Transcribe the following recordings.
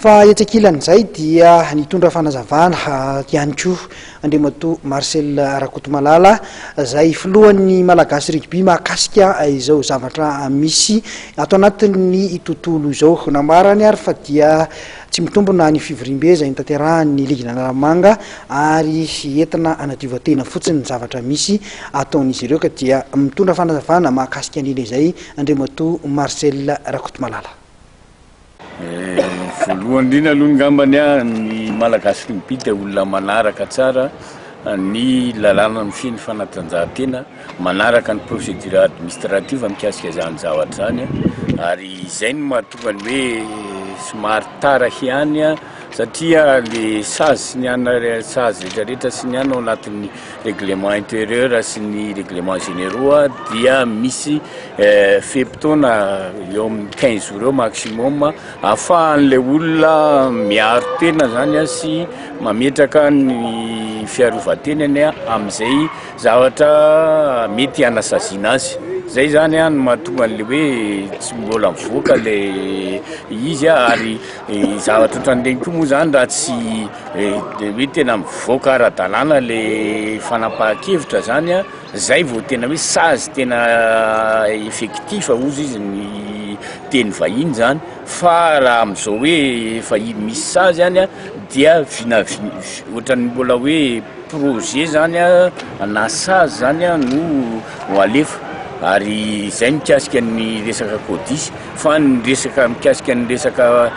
Fa etsy ankilan'izay dia nitondra fanazavana ihany koa Andriamatoa Marcel Rakotomalala izay filohan'ny Malagasy Rugby mahakasika izao zavatra misy ato anatin'ny tontolo izao. Nambarany ary fa dia tsy mitombina ny fivoriambe izay notanterahan'ny ligin'Analamanga ary entina hanadiovan-tena fotsiny ny zavatra misy ataon'izy ireo ka dia mitondra fanazavana mahakasika an'iny izay Andriamatoa Marcel Rakotomalala. Voalohany indrindra aloha ngambany ny Malagasy rugby dia olona manaraka tsara ny lalàna mifehy ny fanatanjahantena, manaraka ny procédure administrative mikasika izany zavatra izany ary izay no mahatonga ny hoe somary tara ihany satria le sazy sy ny anona sazy rehetra rehetra sy ny anona ao anatin'ny règlement intérieur sy ny règlement généraux dia misy fe-potoana eo amin'ny 15 jours eo maximum ahafahan'ilay olona miaro tena zany a sy mametraka ny fiarovan-tenany amin'izay zavatra mety hanasaziana azy. Zay zany a no mahatonga an'le hoe tsy mbola mivoaka le izy a ary zavatra ohatran'ireny koa moa zany raha tsy de hoe tena mivoaka ara-dalàna le fanapahan-kevitra zany a, zay vao tena hoe sazy tena effectif hozy izy ny teny vahiny zany fa raha am'zao hoe efa misy sazy any a dia vinavina ohatran'ny mbola hoe projet zany a na sazy zany a no ho alefa ary zay mikasika ny resaka codis fa ny resaka mikasika ny resaka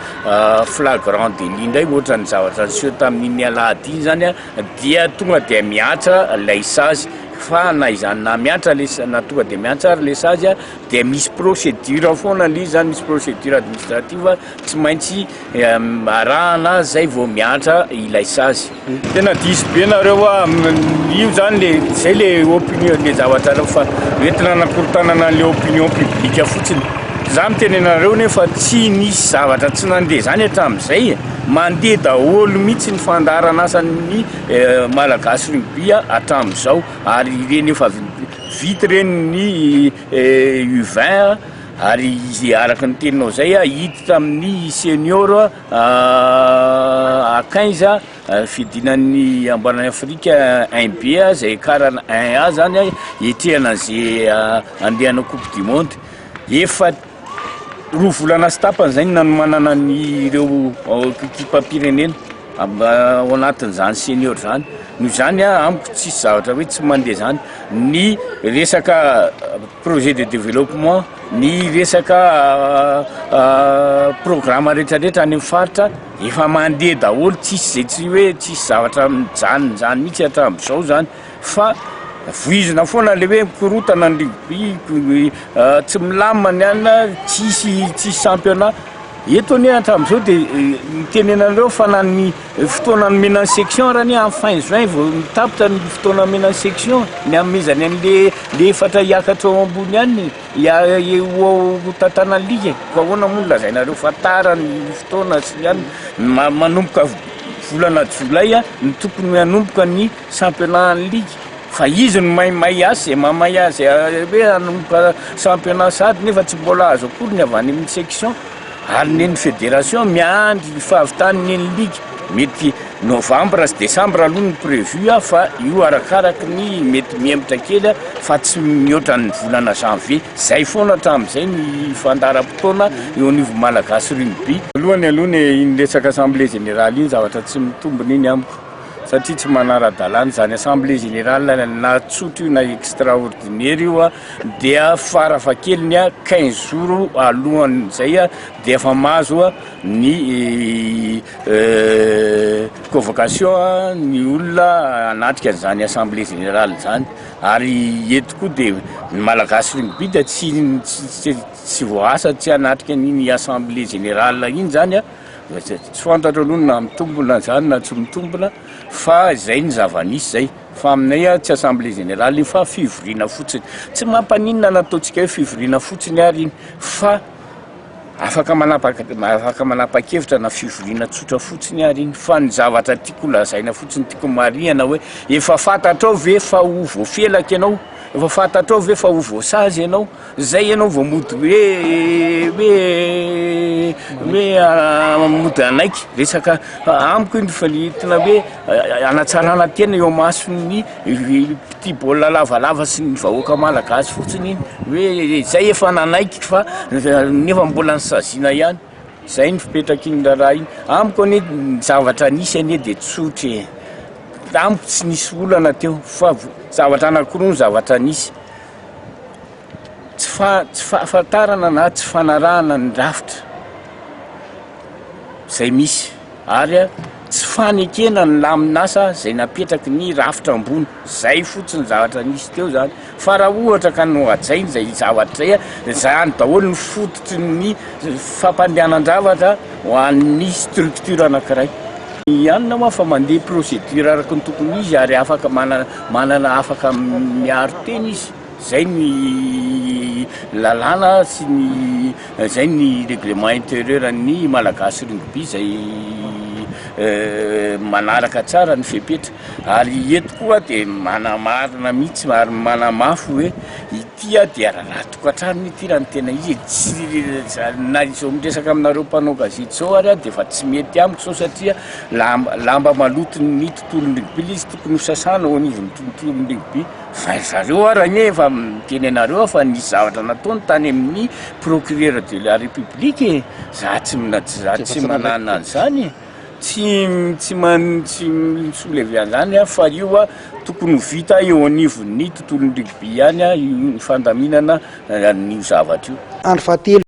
flagrant délit ndray ohatra ny zavatra niseho tamin'iny alahady iny zany a dia tonga dia mihatra lay sazy fa na izany na mihatra le na tonga de mihatra ary le sazy a dia misy procédure foana le izy zany, misy procédure administrative tsy maintsy arahana zay vao mihatra ilay sazy. Tena diso be nareo a, io zany le zay le opinion le zavatra fa entina anakorontanana an'le opinion publique fotsiny. Za miteny anareo nefa tsy nisy zavatra tsy nandeha zany hatramin'izay e, mandeha daholo mihitsy ny fandaharan'asan'ny Malagasy rugby hatramin'izao ary ireny efa vita ireny ny U20 ary izy araka ny teninao zay hiditra amin'ny senior A 15 fihodinan'ny amboaran'i Afrika 1B zay hiakarana 1A zany hiatrehana an'izay andeha coupe du monde. Efa roa volana sy tapany zay no nanomanana an'ireo ekipam-pirenena ao anatin'izany senior zany. Noho izany amiko tsisy zavatra hoe tsy mandeha zany. Ny resaka projet de développement, ny resaka programme rehetrarehetra any amin'ny faritra efa mandeha daholo, tsisy zay tsy hoe tsisy zavatra mijanona zany mihitsy hatramin'izao zany fa voizina foana le hoe mikorotana ny rugby, tsy milamina ny anona, tsisy tsisy championnat. Eto anie hatramin'izao de miteny anareo fa na ny fotoana nomena ny section ary anie amin'ny fin juin vao tapitra ny fotoana nomena ny section, ny hanomezany an'le le efatra hiakatra ao ambony any e, ho ao tantanan'ny ligue e, fa ahoana moa no lazainareo fa tara ny fotoana sy ny anona, manomboka volana jolay no tokony hanomboka ny championnat ny ligue. Fa izy no maimay azy, zay mamay azy hoe hanomboka championnat sahady nefa tsy mbola azo akory ny avy any amin'ny section ary ny an'ny fédération miandry ny fahavitan'ny ny ligue, mety novembre sy décembre aloha no prévu fa io arakaraky ny mety mihemotra kely fa tsy mihoatra ny volana janvier, zay foana hatramin'izay ny fandaharam-potoana eo anivon'ny Malagasy rugby. Voalohany aloha ny iny resaka assemblée générale iny zavatra tsy mitombina iny amiko. satria tsy manara-dalàna izany assemblée générale na tsotra io na extraordinaire io a dia farafahakeliny a 15 jours alohan'izay a dia efa mahazo a ny convocation a ny olona hanatrika an'izany assemblée générale izany ary eto koa dia ny Malagasy rugby dia tsy tsy voaasa tsy hanatrika an'iny assemblée générale iny zany a. Tsy fantatro aloha na mitombina zany na tsy mitombina fa zay ny zava-nisy zay fa aminay a tsy assemblée générale iny fa fivoriana fotsiny, tsy mampaninona na ataontsika hoe fivoriana fotsiny ary iny fa Afaka manapaka afaka manapa-kevitra na fivoriana tsotra fotsiny ary iny fa ny zavatra tiako lazaina fotsiny tiako marihana hoe efa fantatrao ve fa ho voafelaka ianao? Efa fantatrao ve fa ho voasazy ianao? Zay ianao vao mody hoe hoe hoe mody hanaiky resaka amiko iny fa ny tena hoe hanatsarana tena eo imason'ny mpitia baolina lavalava sy ny vahoaka malagasy fotsiny iny hoe zay efa nanaiky fa nefa mbola nosaziana ihany, zay ny fipetrak'iny raharaha iny, amiko anie ny zavatra nisy anie de tsotra e, amiko tsy nisy olana teo fa zavatra anakiroa ny zavatra nisy, tsy fa- tsy fahafantarana na tsy fanarahana ny rafitra zay misy. Ary tsy fanekena ny lamin'asa izay napetraky ny rafitra ambony, zay fotsiny zavatra nisy teo zany, fa raha ohatra ka nohajaina izay zavatra izay, zany daholo ny fototry ny fampandehanan-javatra ho an'ny structure anakiray. Ihany moa fa mandeha procédure araka ny tokony izy ary afaka manana manana afaka miaro tena izy. Zay ny lalàna sy ny zay ny règlement intérieur an'ny Malagasy rugby zay manaraka tsara ny fepetra ary eto koa de manamarina mihitsy ary manamafy hoe ity a dia raharaha tokantrano ity raha ny tena izy e, tsy na izao miresaka aminareo mpanao gazety zao ary aho de efa tsy mety amiko zao satria lamba lamba maloton'ny tontolon'ny rugby le izy tokony ho sasana eo anivon'ny tontolon'ny rugby. Fa ry zareo ary anie efa miteny anareo aho fa nisy zavatra nataony tany amin'ny procureur de la république e, za tsy za tsy manana an'izany e, tsy tsy man tsy mi-soulever an'izany aho fa io a tokony ho vita eo anivon'ny tontolon'ny rugby ihany io fandaminana an'io zavatra io. Andro fahatelo.